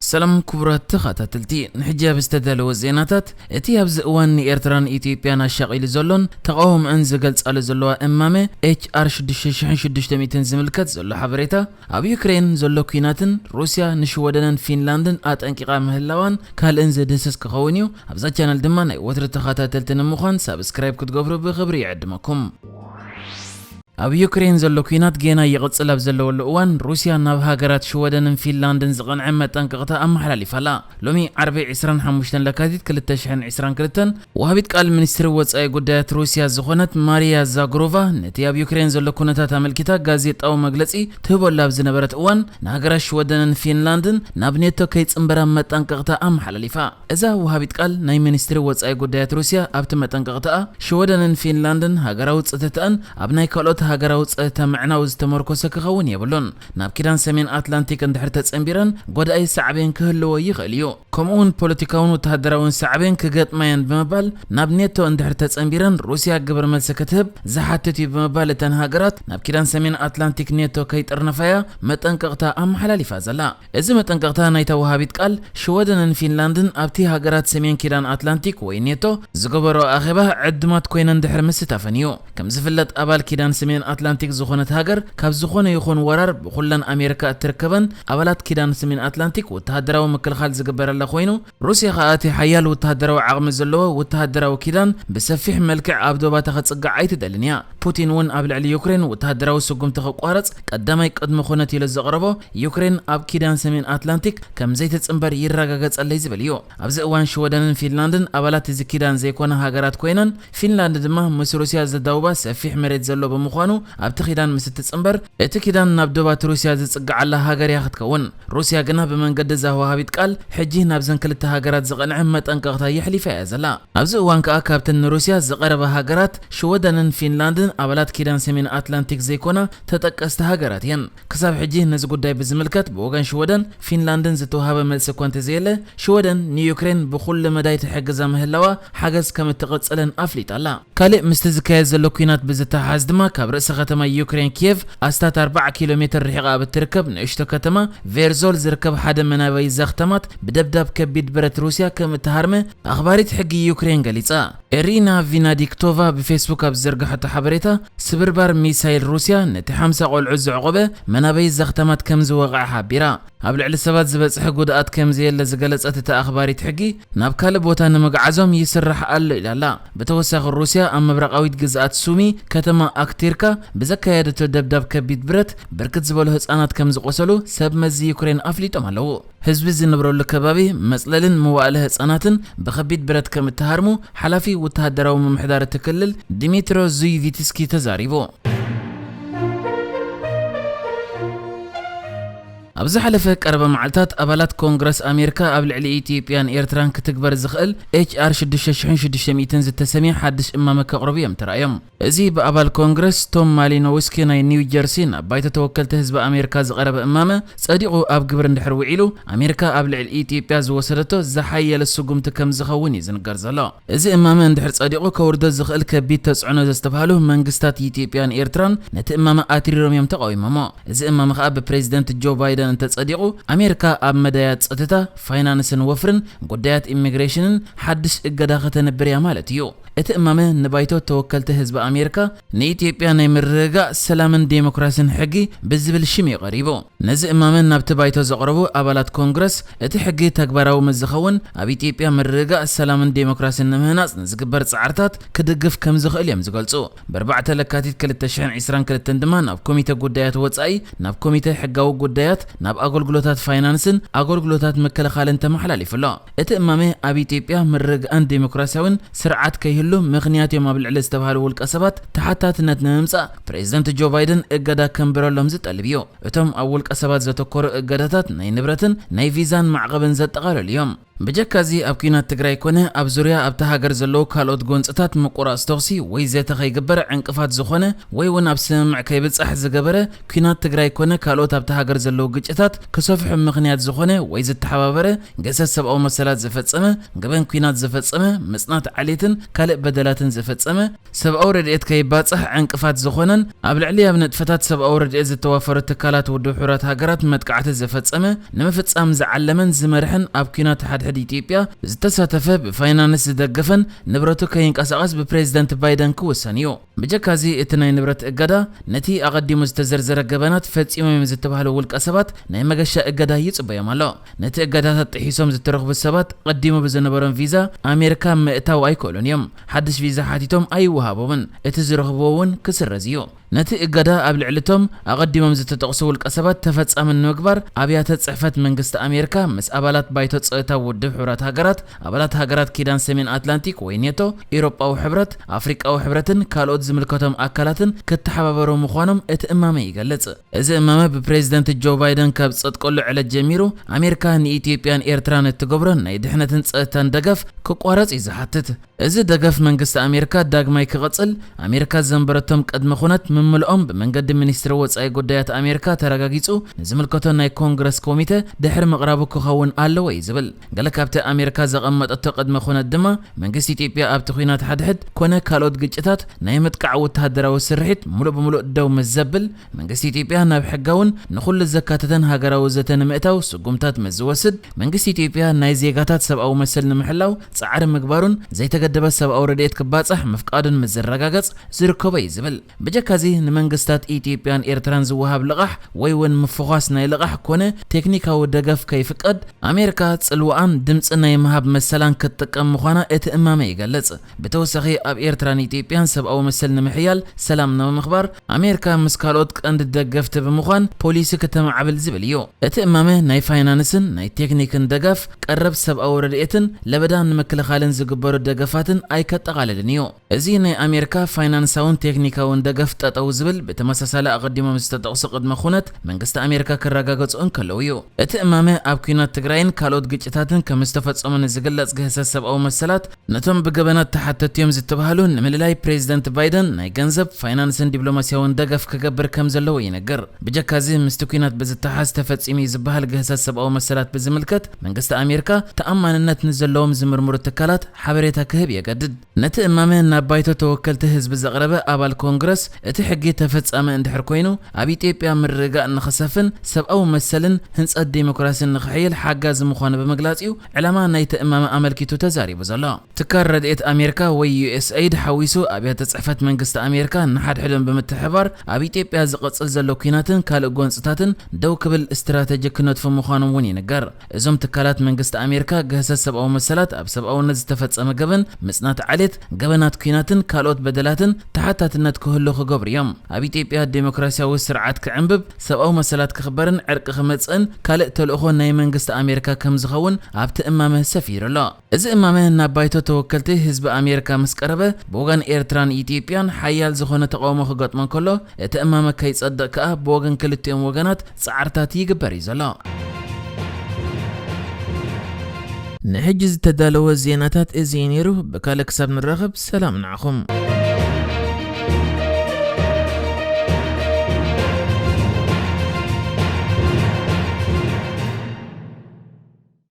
ሰላም ክቡራት ተኸታተልቲ፣ ንሕጂ ኣብ ዝተዳለወ ዜናታት፣ እቲ ኣብዚ እዋን ንኤርትራን ኢትዮጵያን ኣሻቒሉ ዘሎን ተቓውሞአን ዝገልጻሉ ዘለዋ እማመ ኤች ኣር ሽዱሽተ ሽሕን ሽዱሽተ ሚእትን ዝምልከት ዘሎ ሓበሬታ፣ ኣብ ዩክሬን ዘሎ ኲናትን ሩስያ ንሽወደንን ፊንላንድን ኣጠንቂቓ ምህላዋን ካልእን ዝድህስስ ክኸውን እዩ። ኣብዛ ቻነል ድማ ናይ ወትሪ ተኸታተልቲ ንምዃን ሳብስክራይብ ክትገብሩ ብኽብሪ ይዕድመኩም። ኣብ ዩክሬን ዘሎ ኲናት ጌና ይቕጽል ኣብ ዘለወሉ እዋን፣ ሩስያ ናብ ሃገራት ሽወደንን ፊንላንድን ዝቐንዐ መጠንቀቕታ ኣመሓላሊፋ ኣላ። ሎሚ ዓርቢ ዕስራን ሓሙሽተን ለካቲት ክልተ ሽሕን ዕስራን ክልተን፣ ወሃቢት ቃል ሚኒስትሪ ወጻኢ ጉዳያት ሩስያ ዝኾነት ማሪያ ዛግሮቫ፣ ነቲ ኣብ ዩክሬን ዘሎ ኩነታት ኣመልኪታ ጋዜጣዊ መግለጺ ትህበሉ ኣብ ዝነበረት እዋን፣ ንሃገራት ሽወደንን ፊንላንድን ናብ ኔቶ ከይጽንበራ መጠንቀቕታ ኣመሓላሊፋ። እዛ ወሃቢት ቃል ናይ ሚኒስትሪ ወጻኢ ጉዳያት ሩስያ ኣብቲ መጠንቀቕታኣ፣ ሽወደንን ፊንላንድን ሃገራዊ ጸጥታኣን ኣብ ናይ ካልኦት ሃገራዊ ጸጥታ ምዕናው ዝተመርኮሰ ክኸውን የብሉን። ናብ ኪዳን ሰሜን ኣትላንቲክ እንድሕር ተጸንቢረን፣ ጎዳኢ ሳዕቤን ክህልዎ ይኽእል እዩ። ከምኡውን ፖለቲካውን ወተሃደራውን ሳዕቤን ክገጥማየን ብምባል፣ ናብ ኔቶ እንድሕር ተጸንቢረን፣ ሩስያ ግብረ መልሲ ክትህብ ዝሓትት እዩ ብምባል፣ እተን ሃገራት ናብ ኪዳን ሰሜን ኣትላንቲክ ኔቶ ከይጥርነፋያ መጠንቀቕታ ኣመሓላሊፋ ዘላ። እዚ መጠንቀቕታ ናይታ ወሃቢት ቃል፣ ሽወደንን ፊንላንድን ኣብቲ ሃገራት ሰሜን ኪዳን ኣትላንቲክ ወይ ኔቶ ዝገበሮ ኣኼባ ዕዱማት ኮይነን ድሕሪ ምስታፈን እዩ። ከም ዝፍለጥ፣ ኣባል ኪዳን ሰሜን ኣትላንቲክ ዝኾነት ሃገር፣ ካብ ዝኾነ ይኹን ወራር ብኹለን ኣሜሪካ እትርከበን ኣባላት ኪዳን ሰሜን ኣትላንቲክ ወተሃደራዊ ምክልኻል ዝግበረላ ኮይኑ፣ ሩስያ ከኣ እቲ ሓያል ወተሃደራዊ ዓቕሚ ዘለዎ ወተሃደራዊ ኪዳን ብሰፊሕ መልክዕ ኣብ ዶባታ ክጽጋዕ ኣይትደልን እያ። ፑቲን እውን ኣብ ልዕሊ ዩክሬን ወተሃደራዊ ስጉምቲ ክቋረጽ ቀዳማይ ቅድመ ኩነት ኢሉ ዘቕረቦ፣ ዩክሬን ኣብ ኪዳን ሰሜን ኣትላንቲክ ከም ዘይትጽንበር ይረጋገጸለይ ዝብል እዩ። ኣብዚ እዋን ሽወደንን ፊንላንድን ኣባላት እዚ ኪዳን ዘይኮና ሃገራት ኮይነን፣ ፊንላንድ ድማ ምስ ሩስያ ዘዳውባ ሰፊሕ መሬት ዘሎ ብምዃኑ፣ ኣብቲ ኪዳን ምስ እትጽንበር፣ እቲ ኪዳን ናብ ዶባት ሩስያ ዝጽግዓላ ሃገር እያ ክትከውን። ሩስያ ግና ብመንገዲ እዛ ወሃቢት ቃል፣ ሕጂ ናብዘን ክልተ ሃገራት ዝቐንዐ መጠንቀቕታ የሕሊፋ እያ ዘላ። ኣብዚ እዋን ከኣ ካብተን ንሩስያ ዝቐረባ ሃገራት፣ ሽወደንን ፊንላንድን ኣባላት ኪዳን ሰሜን ኣትላንቲክ ዘይኮና ተጠቀስቲ ሃገራት እየን። ክሳብ ሕጂ ነዚ ጉዳይ ብዝምልከት ብወገን ሽወደን፣ ፊንላንድን ዝተዋሃበ መልሲ እኳ እንተዘየለ፣ ሽወደን ንዩክሬን ብኹሉ መዳይ ትሕግዛ ምህላዋ ሓገዝ ከም እትቕጽልን ኣፍሊጣ ኣላ። ካልእ ምስቲ ዝካየድ ዘሎ ኲናት ብዝተሓሓዝ ድማ፣ ካብ ርእሰ ከተማ ዩክሬን ኪየቭ ኣስታት ኣርብዓ ኪሎ ሜትር ርሒቓ ኣብ እትርከብ ንእሽቶ ከተማ ቬርዞል ዝርከብ ሓደ መናበዪ ዘኽተማት ብደብዳብ ከቢድ ብረት ሩስያ ከም እተሃርመ ኣኽባሪት ሕጊ ዩክሬን ገሊጻ። ኤሪና ቪናዲክቶቫ ብፌስቡክ ኣብ ዝዘርግሐቶ ሓበሬታ፣ ስብርባር ሚሳይል ሩስያ ነቲ ሓምሳ ቆልዑ ዘዕቆበ መናበዪ ዘኽተማት ከም ዝወቕዐ ሓቢራ። ኣብ ልዕሊ ሰባት ዝበጽሐ ጉድኣት ከም ዘየለ ዝገለጸት እታ ኣኽባሪት ሕጊ፣ ናብ ካልእ ቦታ ንምግዓዞም ይስራሕ ኣሎ ኢላ ኣላ። ብተወሳኺ፣ ሩስያ ኣብ ምብራቓዊት ግዝኣት ሱሚ ከተማ ኣክቲርካ ብዘካየደቶ ደብዳብ ከቢድ ብረት፣ ብርክት ዝበሉ ህጻናት ከም ዝቖሰሉ ሰብ መዚ ዩክሬን ኣፍሊጦም ኣለዉ። ህዝቢ ዝነብረሉ ከባቢ መጽለልን መዋእለ ህጻናትን ብኸቢድ ብረት ከም እተሃርሙ፣ ሓላፊ ወተሃደራዊ ምምሕዳር እቲ ክልል ዲሚትሮ ዙይቪትስኪ ተዛሪቡ። ኣብ ዝሓለፈ ቀረባ መዓልታት፣ ኣባላት ኮንግረስ ኣሜሪካ ኣብ ልዕሊ ኢትዮጵያን ኤርትራን ክትግበር ዝኽእል ኤች ኣር ሽዱሽተ ሽሕን ሽዱሽተ ሚእትን ዝተሰምየ ሓድሽ እማመ ከቕርቡ እዮም ተራእዮም። እዚ ብኣባል ኮንግረስ ቶም ማሊኖውስኪ ናይ ኒው ጀርሲ ናብ ባይቶ ተወከልቲ ህዝቢ ኣሜሪካ ዝቐረበ እማመ ጸዲቑ ኣብ ግብሪ እንድሕር ውዒሉ፣ ኣሜሪካ ኣብ ልዕሊ ኢትዮጵያ ዝወሰደቶ ዝሓየለ ስጉምቲ ከም ዝኸውን እዩ ዝንገር ዘሎ። እዚ እማመ እንድሕር ጸዲቑ፣ ከውርዶ ዝኽእል ከቢድ ተጽዕኖ ዘስተብሃሉ መንግስታት ኢትዮጵያን ኤርትራን ነቲ እማመ ኣትሪሮም እዮም ተቓዊሞሞ። እዚ እማመ ከኣ ብፕሬዚደንት ጆ ባይደን እንተጸዲቑ፣ ኣሜሪካ ኣብ መዳያት ጸጥታ፣ ፋይናንስን ወፍርን፣ ጉዳያት ኢሚግሬሽንን ሓድሽ እገዳ ከተንብር እያ ማለት እዩ። እቲ እማመ ንባይቶ ተወከልቲ ህዝቢ ኣሜሪካ ንኢትዮጵያ ናይ ምርግጋእ፣ ሰላምን ዴሞክራሲን ሕጊ ብዝብል ሽም እዩ ቀሪቡ። ነዚ እማመ ናብቲ ባይቶ ዘቕረቡ ኣባላት ኮንግረስ፣ እቲ ሕጊ ተግባራዊ ምስ ዝኸውን፣ ኣብ ኢትዮጵያ ምርግጋእ፣ ሰላምን ዴሞክራሲን ንምህናጽ ንዝግበር ጻዕርታት ክድግፍ ከም ዝኽእል እዮም ዝገልጹ። ብኣርባዕተ ለካቲት ክልተ ሽሕን ዕስራን ክልተን ድማ ናብ ኮሚተ ጉዳያት ወጻኢ፣ ናብ ኮሚተ ሕጋዊ ጉዳያት፣ ናብ ኣገልግሎታት ፋይናንስን ኣገልግሎታት ምክልኻልን ተመሓላሊፉ ኣሎ። እቲ እማመ ኣብ ኢትዮጵያ ምርግጋእን ዴሞክራሲያውን ስርዓት ከይህሉ ምኽንያት እዮም ኣብ ልዕሊ ዝተባህሉ ውልቀ ሰባት ተሓታትነት ንምምጻእ ፕሬዚደንት ጆ ባይደን እገዳ ከንብረሎም ዝጠልብ እዩ። እቶም ኣብ ውልቀ ሰባት ዘተኮሩ እገዳታት ናይ ንብረትን ናይ ቪዛን ማዕቐብን ዘጠቓለሉ እዮም። ብጀካ እዚ፣ ኣብ ኲናት ትግራይ ኮነ ኣብ ዙርያ ኣብታ ሃገር ዘለዉ ካልኦት ጎንጽታት ምቁራጽ ተኹሲ ወይ ዘተ ከይግበር ዕንቅፋት ዝኾነ ወይ እውን ኣብ ስምምዕ ከይብጻሕ ዝገበረ፣ ኲናት ትግራይ ኮነ ካልኦት ኣብታ ሃገር ዘለዉ ግጭታት ክሰፍሑ ምኽንያት ዝኾነ ወይ ዝተሓባበረ፣ ግህሰት ሰብኣዊ መሰላት ዝፈጸመ፣ ገበን ኲናት ዝፈጸመ፣ ምጽናት ዓሌትን ካልእ በደላትን ዝፈጸመ፣ ሰብኣዊ ረድኤት ከይባጻሕ ዕንቅፋት ዝኾነን ኣብ ልዕሊ ኣብ ንጥፈታት ሰብኣዊ ረድኤት ዝተዋፈሩ ትካላት ውድብ ሕቡራት ሃገራት መጥቃዕቲ ዝፈጸመ፣ ንምፍጻም ዝዓለመን ዝመርሕን ኣብ ኲናት ሓድሕድ ኢትዮጵያ ዝተሳተፈ ብፋይናንስ ዝደገፈን ንብረቱ ከይንቀሳቐስ ብፕሬዚደንት ባይደን ክውሰን እዩ። ብጀካዚ እቲ ናይ ንብረት እገዳ ነቲ ኣቐዲሙ ዝተዘርዘረ ገበናት ፈጺሞም እዮም ዝተባህሉ ውልቀ ሰባት ናይ መገሻ እገዳ ይጽበዮም ኣሎ። ነቲ እገዳታት ጥሒሶም ዝተረኽቡ ሰባት ቀዲሙ ብዝነበሮም ቪዛ ኣሜሪካ ምእታው ኣይክእሉን እዮም። ሓድሽ ቪዛ ሓቲቶም ኣይወሃቦምን። እቲ ዝረኽብዎ እውን ክስረዝ እዩ። ነቲ እገዳ ኣብ ልዕሊቶም ኣቐዲሞም ዝተጠቕሱ ውልቀ ሰባት ተፈጻሚ ንምግባር ኣብያተ ጽሕፈት መንግስቲ ኣሜሪካ ምስ ኣባላት ባይቶ ጸጥታ ውድብ ሕቡራት ሃገራት፣ ኣባላት ሃገራት ኪዳን ሰሜን ኣትላንቲክ ወይ ኔቶ፣ ኤውሮጳዊ ሕብረት፣ ኣፍሪቃዊ ሕብረትን ካልኦት ዝምልከቶም ኣካላትን ክተሓባበሩ ምዃኖም እቲ እማመ ይገልጽ። እዚ እማመ ብፕሬዚደንት ጆ ባይደን ካብ ዝጸድቀሉ ዕለት ጀሚሩ ኣሜሪካ ንኢትዮጵያን ኤርትራን እትገብሮ ናይ ድሕነትን ጸጥታን ደገፍ ክቋረጽ እዩ ዝሓትት። እዚ ደገፍ መንግስቲ ኣሜሪካ ዳግማይ ክቕጽል፣ ኣሜሪካ ዘንበረቶም ቅድመ ኩነት ምምልኦም ብመንገዲ ሚኒስትሪ ወጻኢ ጉዳያት ኣሜሪካ ተረጋጊጹ ንዝምልከቶ ናይ ኮንግረስ ኮሚተ ድሕሪ ምቕራቡ ክኸውን ኣለዎ እዩ ዝብል። ገለ ካብቲ ኣሜሪካ ዘቐመጠቶ ቅድመ ኩነት ድማ መንግስቲ ኢትዮጵያ ኣብቲ ኲናት ሓድሕድ ኮነ ካልኦት ግጭታት ናይ ምጥቃዕ ወተሃደራዊ ስርሒት ሙሉእ ብሙሉእ ደው ምስ ዘብል፣ መንግስቲ ኢትዮጵያ ናብ ሕጋውን ንኹሉ ዘካተተን ሃገራዊ ዘተ ንምእታው ስጉምታት ምስ ዝወስድ፣ መንግስቲ ኢትዮጵያ ናይ ዜጋታት ሰብኣዊ መሰል ንምሕላው ጻዕሪ ምግባሩን ዘይተገደበ ሰብኣዊ ረድኤት ክባጻሕ ምፍቃዱን ምስ ዝረጋገጽ ዝርከቦ እዩ ዝብል። ብጀካዚ ንመንግስታት ኢትዮጵያን ኤርትራን ዝወሃብ ልቓሕ ወይ እውን ምፍዃስ ናይ ልቓሕ ኮነ ቴክኒካዊ ደገፍ ከይፍቀድ ኣሜሪካ ጽልዋኣን ድምጺ ናይ ምሃብ መሰላን ክትጥቀም ምዃና እቲ እማመ ይገልጽ። ብተወሳኺ ኣብ ኤርትራን ኢትዮጵያን ሰብኣዊ መሰል ንምሕያል ሰላም ንምኽባር ኣሜሪካ ምስ ካልኦት ቀንዲ ደገፍቲ ብምዃን ፖሊሲ ክተማዕብል ዝብል እዩ። እቲ እማመ ናይ ፋይናንስን ናይ ቴክኒክን ደገፍ፣ ቀረብ ሰብኣዊ ረድኤትን ለበዳ ንምክልኻልን ዝግበሩ ደገፋትን ኣይከጠቓልልን እዩ። እዚ ናይ ኣሜሪካ ፋይናንሳውን ቴክኒካውን ደገፍ ጠጠው ዝብል ብተመሳሳሊ ኣቐዲሞም ዝተጠቕሱ ቅድመ ኩነት መንግስቲ ኣሜሪካ ክረጋገጹ እንከለዉ እዩ። እቲ እማመ ኣብ ኲናት ትግራይን ካልኦት ግጭታትን ከም ዝተፈጸሙ ንዝግለጽ ግህሰት ሰብኣዊ መሰላት ነቶም ብገበናት ተሓተቲ እዮም ዝተባህሉ ንምልላይ ፕሬዚደንት ባይደን ናይ ገንዘብ፣ ፋይናንስን ዲፕሎማስያውን ደገፍ ክገብር ከም ዘለዎ ይነገር። ብጀካዚ ምስቲ ኲናት ብዝተሓዝ ተፈጺሙ እዩ ዝበሃል ግህሰት ሰብኣዊ መሰላት ብዝምልከት መንግስቲ ኣሜሪካ ተኣማንነት ንዘለዎም ዝምርምሩ ትካላት ሓበሬታ ክህብ የገድድ። ነቲ እማመ ናብ ባይቶ ተወከልቲ ህዝቢ ዘቕረበ ኣባል ኮንግረስ፣ እቲ ሕጊ ተፈጻሚ እንድሕር ኮይኑ ኣብ ኢትዮጵያ ምርግጋእ ንኽሰፍን ሰብኣዊ መሰልን ህንጸት ዴሞክራሲን ንኽሕይል ሓጋዚ ምዃኑ ብምግላጽ እዩ ዕላማ ናይቲ እማመ ኣመልኪቱ ተዛሪቡ ዘሎ። ትካል ረድኤት ኣሜሪካ ወይ ዩ ኤስ ኤይድ ሓዊሱ ኣብያተ ጽሕፈት መንግስቲ ኣሜሪካ ንሓድሕዶም ብምትሕባር ኣብ ኢትዮጵያ ዝቕጽል ዘሎ ኲናትን ካልእ ጎንጽታትን ደው ክብል ስትራተጂ ክነድፉ ምዃኖም እውን ይንገር። እዞም ትካላት መንግስቲ ኣሜሪካ ግህሰት ሰብኣዊ መሰላት፣ ኣብ ሰብኣውነት ዝተፈጸመ ገበን፣ ምጽናት ዓሌት፣ ገበናት ኲናትን ካልኦት በደላትን ተሓታትነት ክህሉ ክገብሩ እዮም። ኣብ ኢትዮጵያ ዴሞክራሲያዊ ስርዓት ክዕንብብ፣ ሰብኣዊ መሰላት ክኽበርን ዕርቂ ክመጽእን ካልእ ተልእኾ ናይ መንግስቲ ኣሜሪካ ከም ዝኸውን ኣብቲ እማመ ሰፊሩ ኣሎ። እዚ እማመ ናብ ባይቶ ተወከልቲ ህዝቢ ኣሜሪካ ምስ ቀረበ፣ ብወገን ኤርትራን ኢትዮጵያን ሓያል ዝኾነ ተቓውሞ ክገጥሞ እንከሎ፣ እቲ እማመ ከይጸድቕ ከኣ ብወገን ክልቲኦም ወገናት ጻዕርታት ይግበር እዩ ዘሎ። ንሕጂ ዝተዳለወ ዜናታት እዚ እዩ ነይሩ። ብካልእ ክሳብ ንራኸብ ሰላም ንዓኹም።